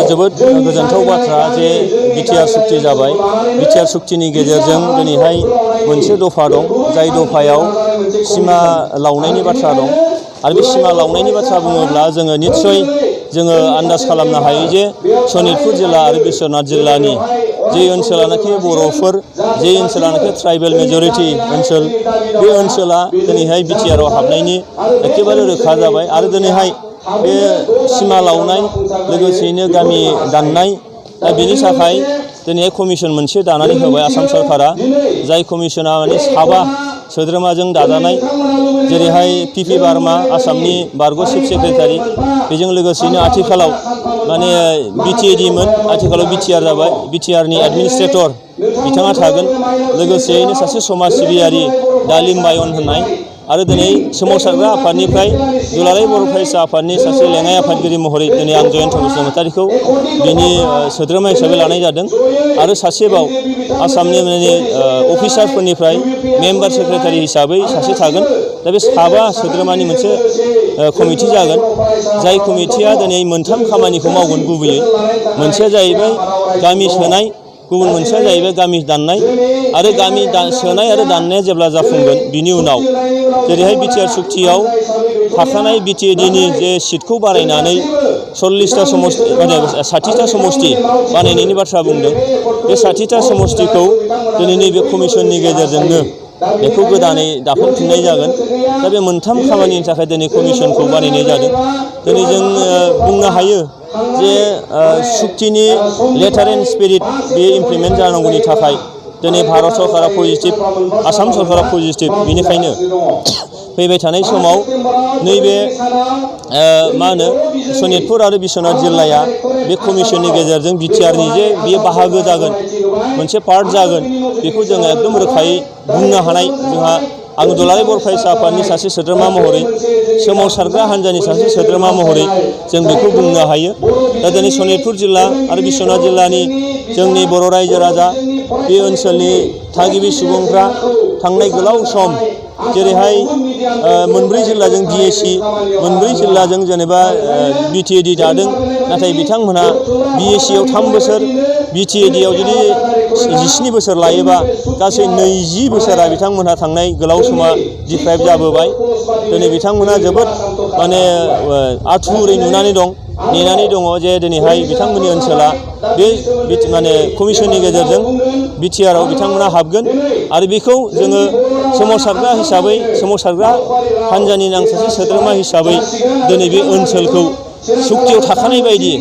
जोबोद गोजोनथाव बाथ्रा जे बिटिआर सुक्ति जाबाय। बिटिआर सुक्तिनि गेजेरजों दिनैहाय मोनसे दफा दं, जाय दफायाव सिमा लावनायनि बाथ्रा दं। आरो बे सिमा लावनायनि बाथ्रा बुङोब्ला जोङो निस्सय जोङो आन्दाज खालामनो हायो जे सनितपुर जिल्ला आरो बिश्वनाथ जिल्लानि जे ओनसोलानाखि बर'फोर, जे ओनसोलानाखि ट्राइबेल मेजरिटि ओनसोल, बे ओनसोला दिनैहाय बिटिआरआव हाबनायनि एखेबारे रोखा जाबाय। आरो दिनैहाय बे सिमा लावनाय लोगोसेयैनो गामि दाननाय, दा बेनि थाखाय दिनै कमिसन मोनसे दानानै होबाय आसाम सरकारा, जाय कमिसना माने 7 सोद्रोमाजों दाजानाय। जेरैहाय पिपि बार्मा आसामनि बारग' चिफ सेक्रेटारि, बेजों लोगोसेयैनो आथिखालाव माने बिटिएडिमोन, आथिखालाव बिटिआर जाबाय, बिटिआरनि एडमिनिस्ट्रेटर बिथाङा थागोन। लोगोसेयैनो सासे समाज सिबियारि दालिम बायन होननाय, आरो दिनै सोमावसारग्रा आफादनिफ्राय दुलाराय बर' फरायसा आफादनि सासे लेङाइ आफादगिरि महरै दिनै आं जयन्त बसुमतारीखौ बिनि सोद्रोमा हिसाबै लानाय जादों। आरो सासेबाव आसामनि माने अफिसारफोरनिफ्राय मेम्बार सेक्रेटारि हिसाबै सासे थागोन। दा बे 7 सोद्रोमानि मोनसे कमिटि जागोन, जाय कमिटिया दिनै मोनथाम खामानिखौ मावगोन गुबैयै। मोनसेया जाहैबाय गामि सोनाय, गुबुन मोनसेया जाहैबाय गामि दाननाय। आरो गामि सोनाय आरो दाननाया जेब्ला जाफुंगोन बिनि उनाव जेरैहाय बिटिआर सुक्तियाव थाखानाय बिटिएडिनि जे सिटखौ बारायनानै 40टा समस्ति, 60टा समस्ति बानायनायनि बाथ्रा बुंदों। बे 60टा समस्तिखौ दिनै नैबे कमिसननि गेजेरजोंनो बेखौ गोदानै दाफुंफिननाय जागोन। दा बे मोनथाम खामानिनि थाखाय दिनै कमिसनखौ बानायनाय जादों। दिनै जों बुंनो हायो जे सुक्तिनि लेटार एन्ड स्पिरिट बे इमप्लिमेन्ट जानांगौनि थाखाय दिनै भारत सरकारा पजिटिभ, आसाम सरकारा पजिटिभ। बेनिखायनो फैबाय थानाय समाव नैबे मा होनो सनितपुर आरो बिश्वनाथ जिल्लाया बे कमिसननि गेजेरजों बिटिआरनि जे बेयो बाहागो जागोन, मोनसे पार्ट जागोन, बेखौ जोङो एकदम रोखायै बुंनो हानाय जोंहा, आं दुलाराय बर' फरायसा आफादनि सासे सोद्रोमा महरै, सोमावसारग्रा हान्जानि सासे सोद्रोमा महरै जों बेखौ बुंनो हायो। दा दिनै सनितपुर जिल्ला आरो बिश्वनाथ जिल्लानि जोंनि बर' रायजो राजा, बे ओनसोलनि थागिबि सुबुंफ्रा थांनाय गोलाव सम जेरैहाय मोनब्रै जिल्लाजों डिएसि, मोनब्रै जिल्लाजों जेनेबा बिटिएडि दादों, नाथाय बिथांमोनहा बिएसिआव 3 बोसोर, बिटिएडिआव जुदि 17 बोसोर लायोबा गासै 20 बोसोरा बिथांमोनहा थांनाय गोलाव समा डिप्राइभ जाबोबाय। दिनै बिथांमोना जोबोद माने आथुरै नेनानै दङ जे दिनैहाय बिथांमोननि ओनसोला बे माने कमिसननि गेजेरजों बिटिआरआव बिथांमोना हाबगोन। आरो बेखौ जोङो सोमावसारग्रा हिसाबै, सोमावसारग्रा हान्जानि आं सासे सोद्रोमा हिसाबै दिनै बे ओनसोलखौ सुक्तियाव थाखानाय बायदि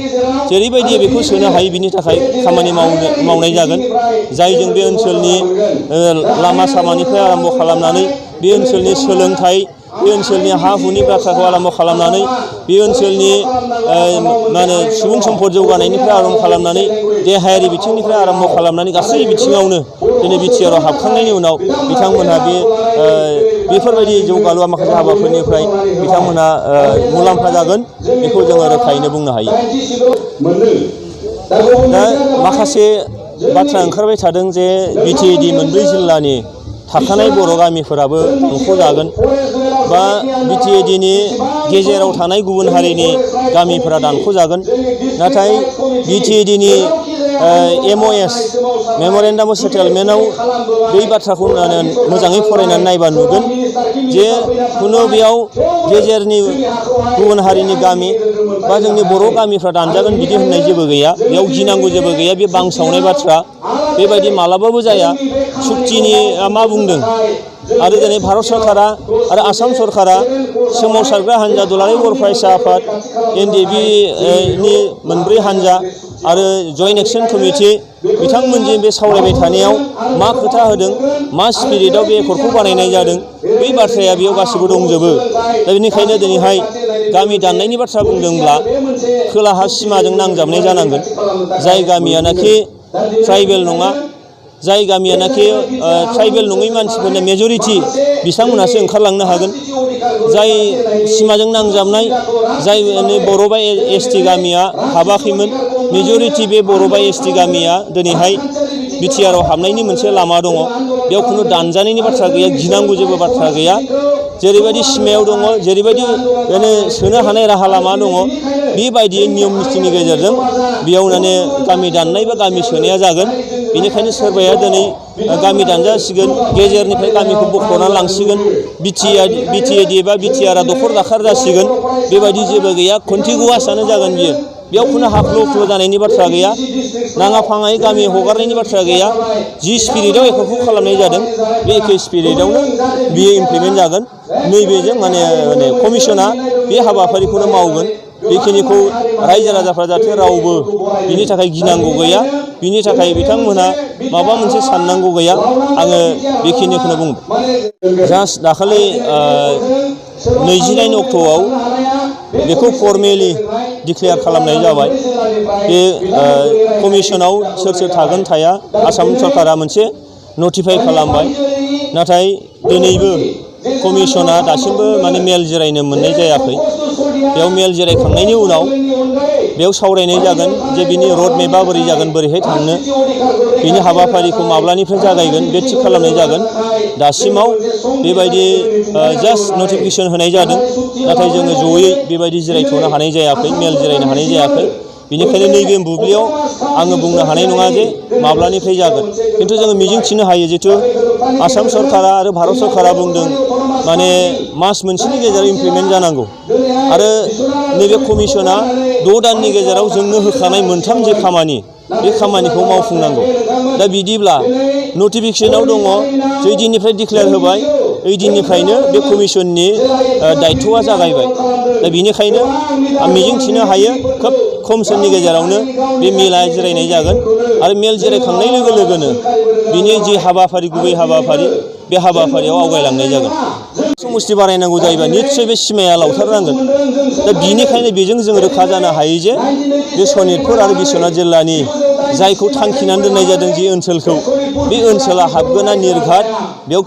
जेरैबायदि बेखौ सोनो हायो बिनि थाखाय खामानि मावनाय जागोन। जायजों बे ओनसोलनि लामा सामानिफ्राय आरम्भ खालामनानै बे ओनसोलनि सोलोंथाइ, बे ओनसोलनि हा हुनि बाथ्राखौ आरम्भ खालामनानै, बे ओनसोलनि मा होनो सुबुं सम्पद जौगानायनिफ्राय आरम्भ खालामनानै, देहायारि बिथिंनिफ्राय आरम्भ खालामनानै गासै बिथिङावनो दिनै बिटिआरआव हाबखांनायनि उनाव बिथांमोनहा बेफोरबायदि जौगालु माखासे हाबाफोरनिफ्राय बिथांमोनहा मुलाम्फा जागोन, बेखौ जोङो रोखायैनो बुंनो हायो। दा माखासे बाथ्रा ओंखारबाय थादों जे बिटिएडि मोनब्रै जिल्लानि थाखानाय बर' गामिफोराबो दानख'जागोन, बा बिटिएडिनि गेजेराव थानाय गुबुन हारिनि गामिफोरा दानख'जागोन। नाथाय बिटिएडिनि MOS मेम'रेन्डाम अफ सेटेलमेन्टआव बै बाथ्राखौ मोजाङै फरायनानै नायबा नुगोन जे खुनु बेयाव गेजेरनि गुबुन हारिनि गामि बा जोंनि बर' गामिफ्रा दानजागोन बिदि होननाय जेबो गैया। बेयाव गिनांगौ जेबो गैया, बे बांसावनाय बाथ्रा, बेबायदि मालाबाबो जाया। सुक्तिनिया मा बुंदों, आरो दिनै भारत सरकारा आरो आसाम सरकारा सोमावसारग्रा हान्जा दुलाराय बर' फरायसा आफाद, NDB-नि मोनब्रै हान्जा आरो जयेन्ट एक्सन कमिटि बिथांमोनजों बे सावरायबाय थानायाव मा खोथा होदों, मा स्पिरिटआव बे एकर्डखौ बानायनाय जादों, बै बाथ्राया बेयाव गासिबो दंजोबो। दा बेनिखायनो दिनैहाय गामि दाननायनि बाथ्रा बुंदोंब्ला खोलाहा सिमाजों नांजाबनाय जानांगोन। जाय गामियानाखि ट्राइबेल नङा, जाय गामियानाखि ट्राइबेल नङै मानसिफोरनि मेजरिटि, बिथांमोनहासो ओंखारलांनो हागोन। जाय सिमाजों नांजाबनाय, जाय बर' बा ST गामिया हाबाखैमोन, मेजरिटि बे बर' बा ST गामिया दिनैहाय बिटिआरआव हाबनायनि मोनसे लामा दङ बेयाव खुनु दानजानायनि बाथ्रा गैया गिनांगौ जेबो बाथ्रा गैया जेरैबायदि सिमायाव दङ जेरैबायदि माने सोनो हानाय राहा लामा दङ बेबायदियै नियम निथिनि गेजेरजों बेयाव माने गामि दाननाय बा गामि सोनाया जागोन बेनिखायनो सोरबाया दिनै गामि दानजासिगोन गेजेरनिफ्राय गामिखौ बख'ना लांसिगोन बिटिएडि बा बिटिआरआ दखर दाखार जासिगोन बेबायदि जेबो गैया कन्टिगुवासआनो जागोन बियो बेयाव खुनु हाख्ल' जानायनि बाथ्रा गैया नाङा फाङायै गामि हगारनायनि बाथ्रा गैया जि स्पिरिटआव एफोरखौ खालामनाय जादों बे एखे स्पिरिटआवनो बियो इमप्लिमेन्ट जागोन नैबेजों माने कमिसना बे हाबाफारिखौनो मावगोन बेखिनिखौ रायजो राजाफ्रा जाहाथे रावबो बिनि थाखाय गिनांगौ गैया बिनि थाखाय बिथांमोनहा माबा मोनसे साननांगौ गैया आङो बेखिनिखौनो बुंबाय जास्ट दाखालि 29 अक्ट'आव बेखौ फर्मेलि डिक्लेयार खालामनाय जाबाय बे कमिसनाव सोर सोर थागोन थाया आसाम सरकारा मोनसे नटिफाइ खालामबाय नाथाय दिनैबो कमिसना दासिमबो माने मेल जिरायनो मोननाय जायाखै बेयाव मेल जिरायखांनायनि उनाव बेयाव सावरायनाय जागोन जे बिनि रड मेपआ बोरै जागोन बोरैहाय थांनो बिनि हाबाफारिखौ माब्लानिफ्राय जागायगोन बे थिग खालामनाय जागोन दासिमाव बेबायदि जास्ट नटिफिकेसन होनाय जादों नाथाय जोङो जयै बेबायदि जिरायथ'नो हानाय जायाखै मेल जिरायनो हानाय जायाखै बेनिखायनो नैबे बुब्लियाव आङो बुंनो हानाय नङा जे माब्लानिफ्राय जागोन खिन्थु जोङो मिजिंथिनो हायो जिथु आसाम सरकारा आरो भारत सरकारा बुंदों माने मास मोनसेनि गेजेराव इमप्लिमेन्ट जानांगौ आरो नैबे कमिसना 6 दाननि गेजेराव जोंनो होखानाय मोनथाम जे खामानि बे खामानिखौ मावफुंनांगौ दा बिदिब्ला नटिफिकेसनाव दङ जै दिननिफ्राय डिक्लेयार होबाय ओइ दिननिफ्रायनो बे कमिसननि दायथ'आ जागायबाय दा बेनिखायनो आं मिजिंथिनो हायो खोब खम समनि गेजेरावनो बे मेला जिरायनाय जागोन आरो मेल जिरायखांनाय लोगो लोगोनो बिनि जि हाबाफारि गुबै हाबाफारि बे हाबाफारियाव आवगायलांनाय जागोन समस्ति बारायनांगौ जायोबा निस्सय बे सिमाया लावथारनांगोन दा बिनिखायनो बेजों जों रोखा जानो हायो जे बे सनितपुर आरो बिश्वनाथ जिल्लानि जायखौ थांखिनानै दोननाय जादों जि ओनसोलखौ बे ओनसोला हाबगोना निर्घात बेयाव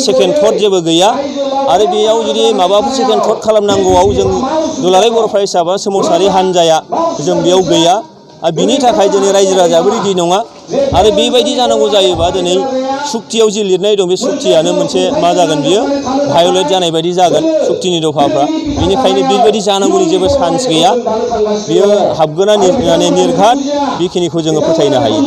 सेकेन्ड थट जेबो गैया आरो बेयाव जुदि माबाफोर सेकेन्ड थट खालामनांगौआव जों दुलाराय बर' फरायसा बा सोमावसारारि हान्जाया जों बेयाव गैया आरो बिनि थाखाय दिनै रायजो राजायाबो रेडि नङा आरो बेबायदि जानांगौ जायोबा दिनै सुक्तियाव जि लिरनाय दं बे सुक्तियानो मोनसे मा जागोन बियो भायलेट जानाय बायदि जागोन सुक्तिनि दफाफ्रा बेनिखायनो बेबायदि जानांगौनि जेबो चान्स गैया बियो हाबगोना निर्घात बेखिनिखौ जोङो फोथायनो हायो।